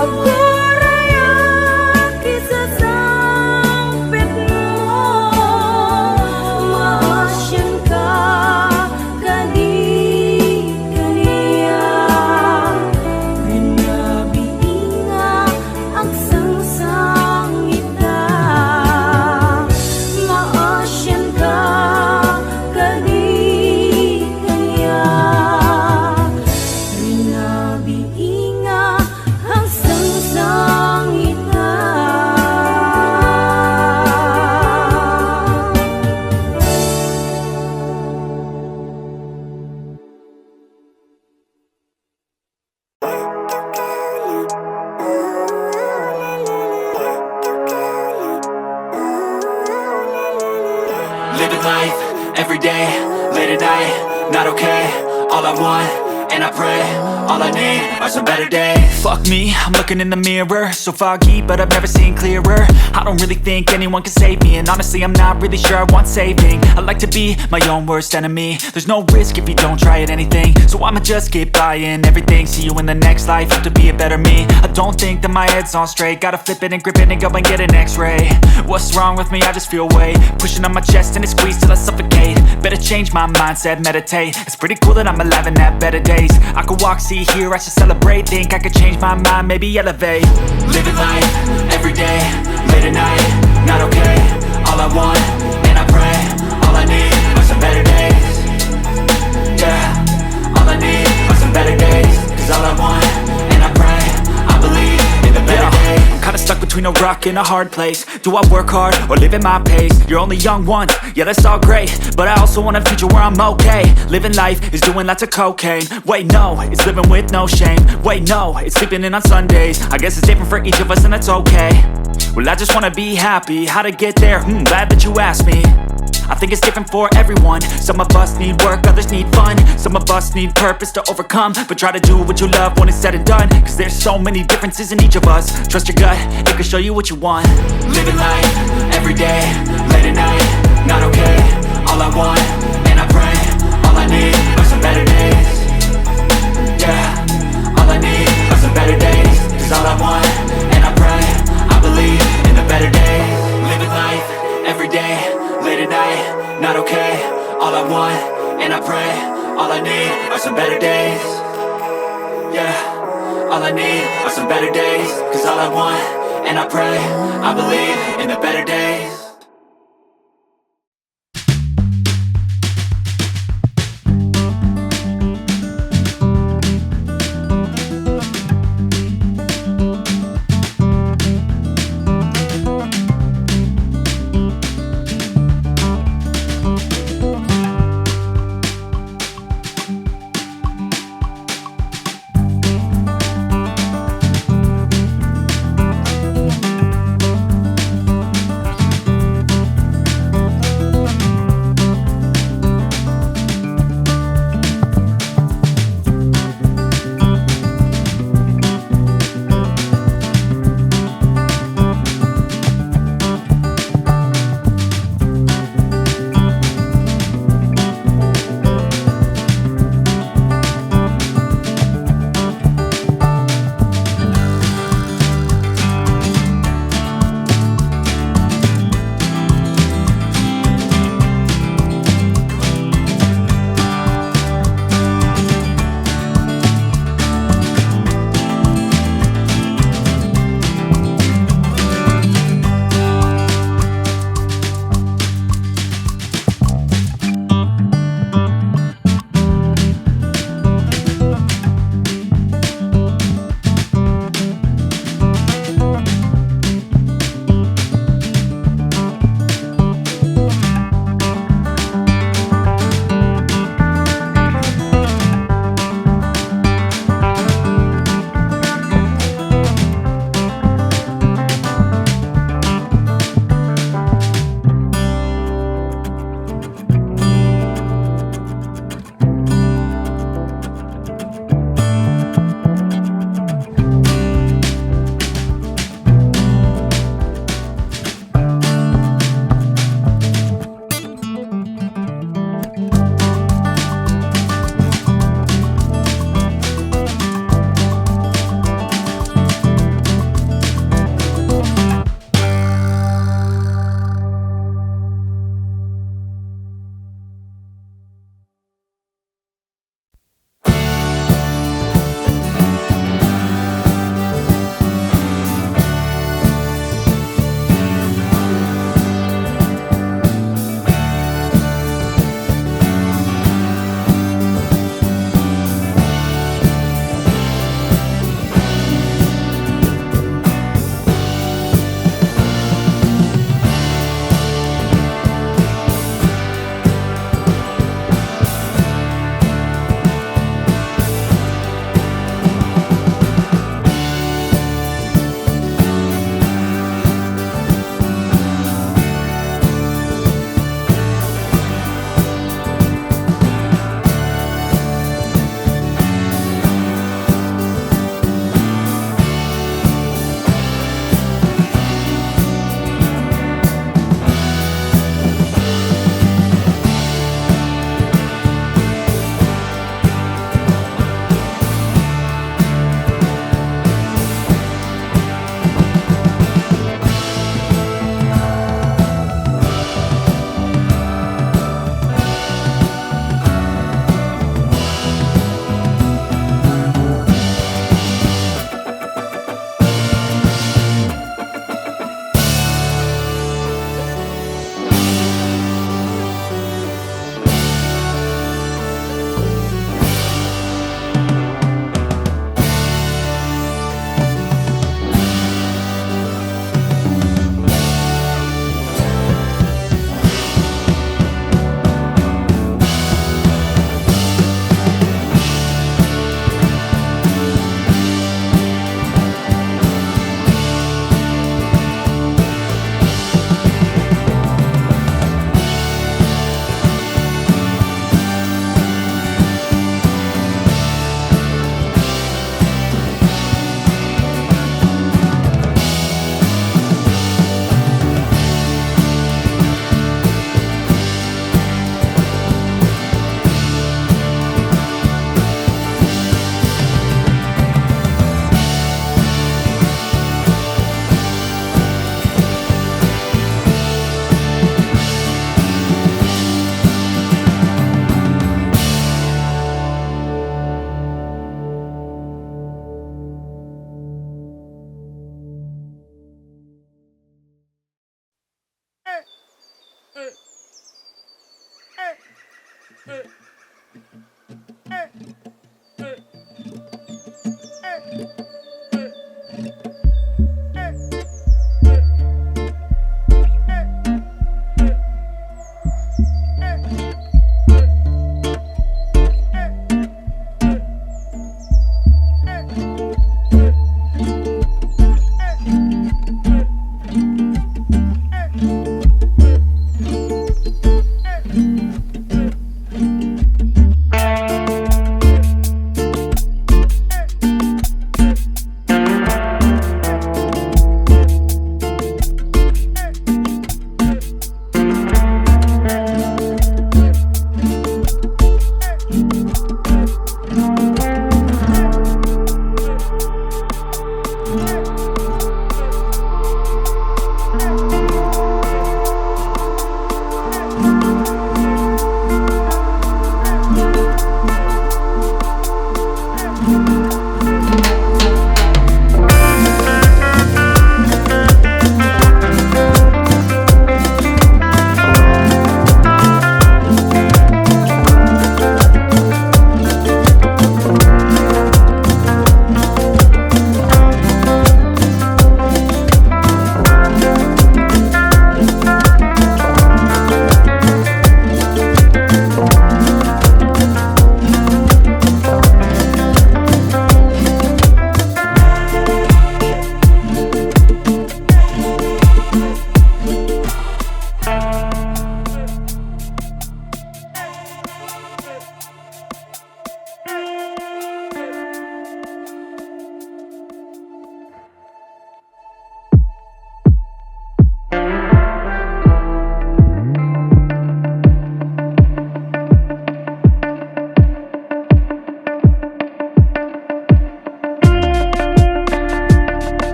Agurayak, isasangpetmo. Maasianka kadi kaniak. Rinabii nga agsangsangita. Maasianka kadi kaniak. Rinabii nga agsangsangita. Living life every day, late at night, not okay. All I want, and I pray, all I need are some better days. Fuck me, I'm looking in the mirror, so foggy, but I've never seen clearer. I don't really think anyone can save me, and honestly, I'm not really sure I want saving. I like to be my own worst enemy. There's no risk if you don't try at anything, so I'ma just keep buying everything. See you in the next life, have to be a better me. I don't think that my head's on straight. Gotta flip it and grip it and go and get an X-ray. What's wrong with me? I just feel weight pushing on my chest and it squeezes till I suffocate. Better change my mindset, meditate. It's pretty cool that I'm alive and have better days. I could walk, see, hear, I should celebrate. Think I could change my mind, maybe elevate. Living life every day, late at night, not okay. All I want, and I pray, all I need are some better days. Yeah, all I need are some better days. 'Cause all I want, and I pray, I believe in the better days. I'm kinda stuck between a rock and a hard place. Do I work hard or live at my pace? You're only young once, yeah, that's all great, but I also want a future where I'm okay. Living life is doing lots of cocaine. Wait, no, it's living with no shame. Wait, no, it's sleeping in on Sundays. I guess it's different for each of us, and that's okay. Well, I just wanna be happy. How to get there? Hmm, glad that you asked me. I think it's different for everyone. Some of us need work, others need fun. Some of us need purpose to overcome, but try to do what you love when it's said and done. 'Cause there's so many differences in each of us. Trust your gut, it can show you what you want. Living life every day, late at night, not okay. All I want, and I pray, all I need are some better days. Yeah, all I need are some better days. 'Cause all I want, and I pray, I believe in the better days. Living life every day, late at night, not okay. All I want, and I pray, all I need are some better days. Yeah, all I need are some better days. 'Cause all I want, and I pray, I believe in the better days.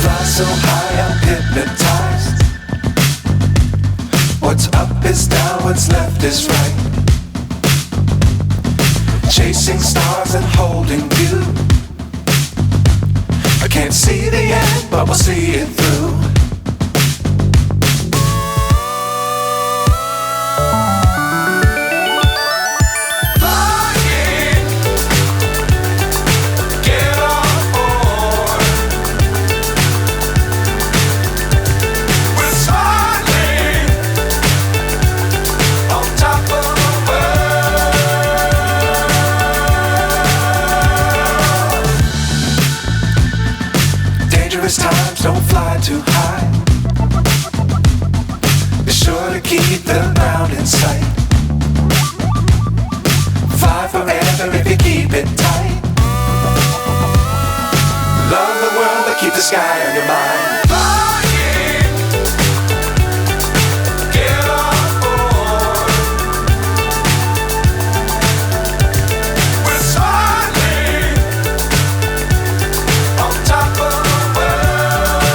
Fly so high, I'm hypnotized. What's up is down, what's left is right. Chasing stars and holding you. I can't see the end, but we'll see it through. Flying, get on board. We're smiling on top of the world. Dangerous times, don't fly too high. Be sure to keep the ground in sight. Fly forever if you keep it tight. Love the world, but keep the sky on your mind. Flying, get on board. We're soaring on top of the world.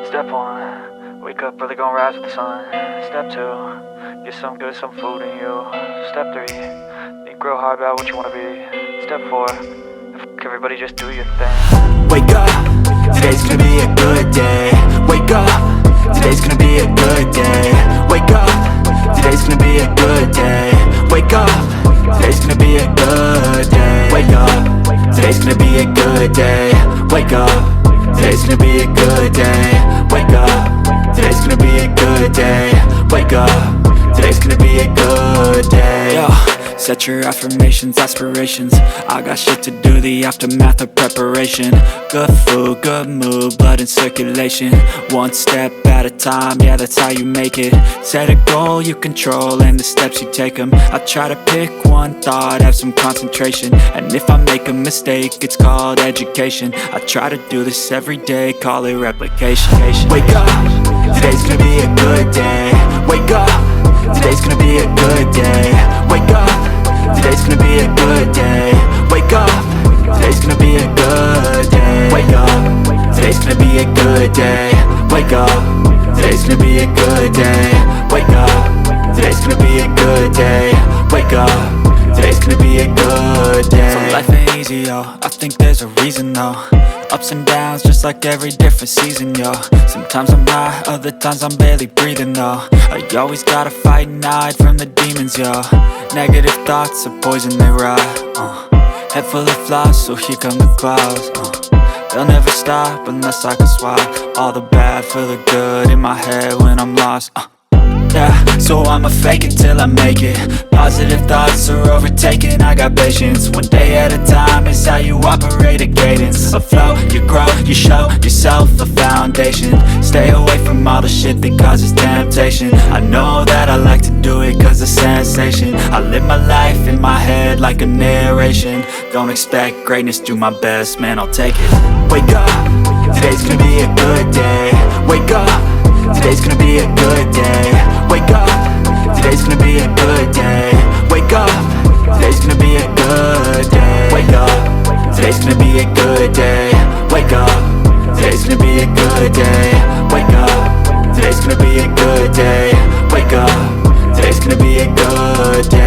Step one, wake up early, gonna rise with the sun. Step two, get some good, some food in you. Step three, think real hard about what you wanna be. Step four, fuck everybody, just do your thing. Wake up, today's gonna be a good day. Wake up, today's gonna be a good day. Wake up, today's gonna be a good day. Wake up, today's gonna be a good day. Wake up, today's gonna be a good day. Wake up, today's gonna be a good day. Wake up, today's gonna be a good day. Wake up, today's gonna be a good day. Yo, set your affirmations, aspirations. I got shit to do, the aftermath of preparation. Good food, good mood, blood in circulation. One step at a time, yeah, that's how you make it. Set a goal you control and the steps you take them. I try to pick one thought, have some concentration. And if I make a mistake, it's called education. I try to do this every day, call it replication. Wake up, today's gonna be a good day. Wake up, today's gonna be a good day. Wake up, today's gonna be a good day. Wake up, today's gonna be a good day. Wake up, today's gonna be a good day. Wake up, today's gonna be a good day. Wake up, today's gonna be a good day. Wake up, today's gonna be a good day. So life ain't easy, yo. I think there's a reason, though. Ups and downs, just like every different season, yo. Sometimes I'm high, other times I'm barely breathing, though. I always gotta fight and hide from the demons, yo. Negative thoughts are poison, they rot. Uh. Head full of flaws, so here come the clouds. Uh. They'll never stop unless I can swap all the bad for the good in my head when I'm lost. Uh. Yeah, so I'ma fake it till I make it. Positive thoughts are overtaken, I got patience. One day at a time is how you operate a cadence. Afloat, you grow, you show yourself a foundation. Stay away from all the shit that causes temptation. I know that I like to do it cause the sensation. I live my life in my head like a narration. Don't expect greatness, do my best, man, I'll take it. Wake up, today's gonna be a good day. Wake up, today's gonna be a good day. Wake up, today's gonna be a good day. Wake up, today's gonna be a good day. Wake up, today's gonna be a good day. Wake up, today's gonna be a good day. Wake up, today's gonna be a good day. Wake up, today's gonna be a good day.